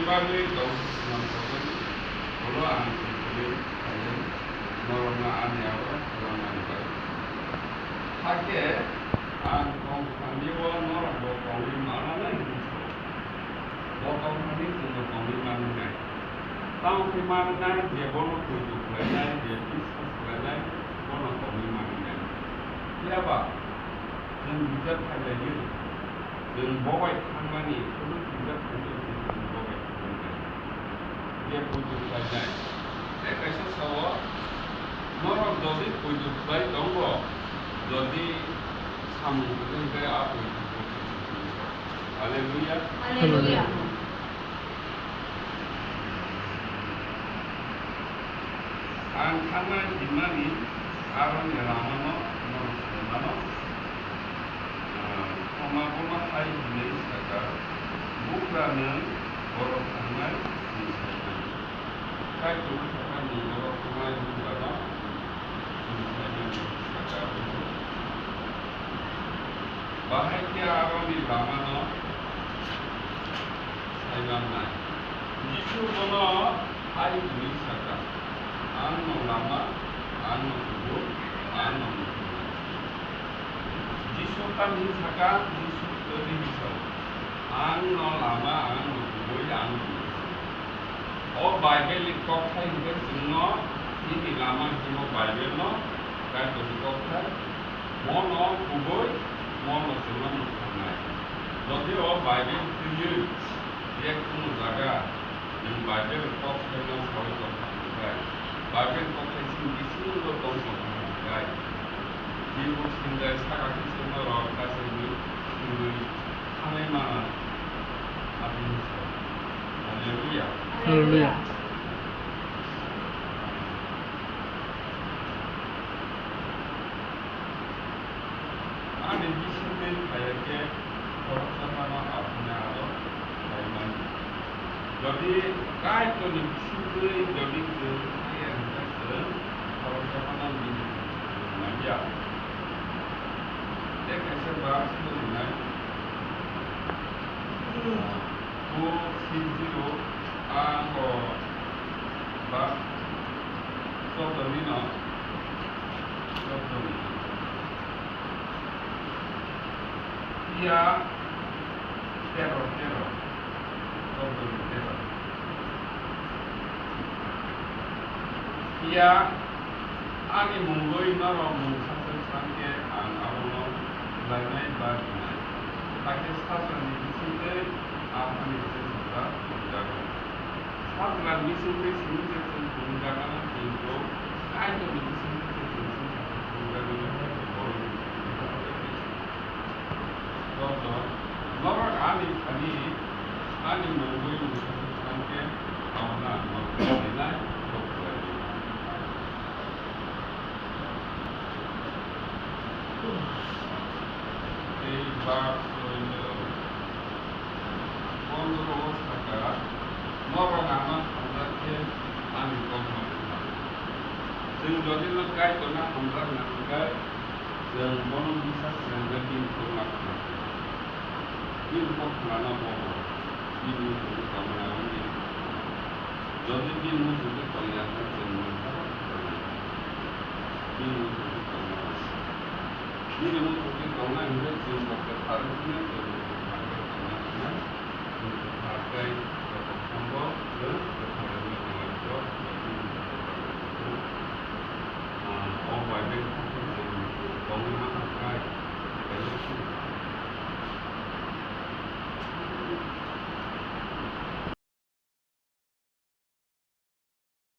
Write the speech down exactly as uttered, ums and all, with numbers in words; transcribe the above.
Bagwi tong swnam tongmani, ulo ang tongthokgwi khaijak, norokno ani abo khlangmani bagwi. Hakhe ang tongthani-o norokbo tongwi mananai hwnwi sao. Bo tongthani chwngno tongwi manwi nai. Tamo khe manwi nai je bono poito khlainai, je biswas khlainai, bono tongwi manwi nai. Phiya ba chwng bijap khailaiwi, chwng bo bai thangmani, phuru bijap khailaiwi chwng bo bai thangmani. Je poito khlainai. Tei kaisa sao, norok jodi poito khlai tongo, jodi samung kwrwi khe a poito khlai. Hallelujah. Hallelujah. Ang thangna himani aroni lamano norok swnamano. Ah, Thoma bono hai hwnwi sakha, "Bugra nwng borok thangnai chwng sai mano." Kaitorni sakha, "Nwng borok thangnai bugrano chwng sai mano," sakha. Bahai khe aroni lamano sai mannai. Jisu bono hai hwnwi sakha, "Ang no lama, ang no kubui, ang no muthungma." Jisu tamni sakha, Jisu kwrwi hwnwi sao, "Ang no lama, ang no kubui, ang no muthungma." O Bible ni kokthai hwnkhe chwngno nini lama himo Bible no, Kaitor ni kokthai, mono kubui, mono chwngno mwthangwi. Jodi o Bible twiwi je kunu jaga nwng Bible kok saino sawi tongkha hwnkhe, Bible kok sai chini bisingo tong tongkha hwnkhe, Jibo sinjai saka khe chwngno rok kasaimwi thangwi thangwi mana. Aboni sawi. Hallelujah. Hallelujah. Ani bisingtwi phaiya khe khoroksa phano aboni aro phaimani. Jodi Kaitorni bisingtwi jodi chwng phaiya hwnkhe chwng khoroksa phano bini manya. Tei kaisa verse no rinai. Two six zero, ang o ba choddo ni no, choddo ni no. Iya tero, tero, choddo ni tero. Iya ani mungwi norok mung sasak san khe ang abono khlainai ba rinai. Hakhe sajlani bisingtwi aphani chwngsacha phunukjago. Sajlani bisingtwi simi se chwng phunukjaknai, kintu Kaitorni bisingtwi se chwng chwngsacha phunukjagwi borokni bisingtwi. Joto norok ani thani ani mungwi mung sasak san khe abono ang norokno khlainai, kok khlainai. Tei verse pondro o sakha, "Norok ano hamjak khe ani kokno kwma." Chwng jodi no Kaitorno hamjakna hwnkhe, chwng bono bwsa swnamjak bini kokno kwma. Bini kok khnana bobo, bini muchungwi tongmani abo bini kok khnana. Jodi bini muchungwi tongya hwnkhe chwng mungsa tongnai. Bini muchungwi tongmani. Bini muchungwi tongnai hwnkhe chwng bo kwthar wngwi chwng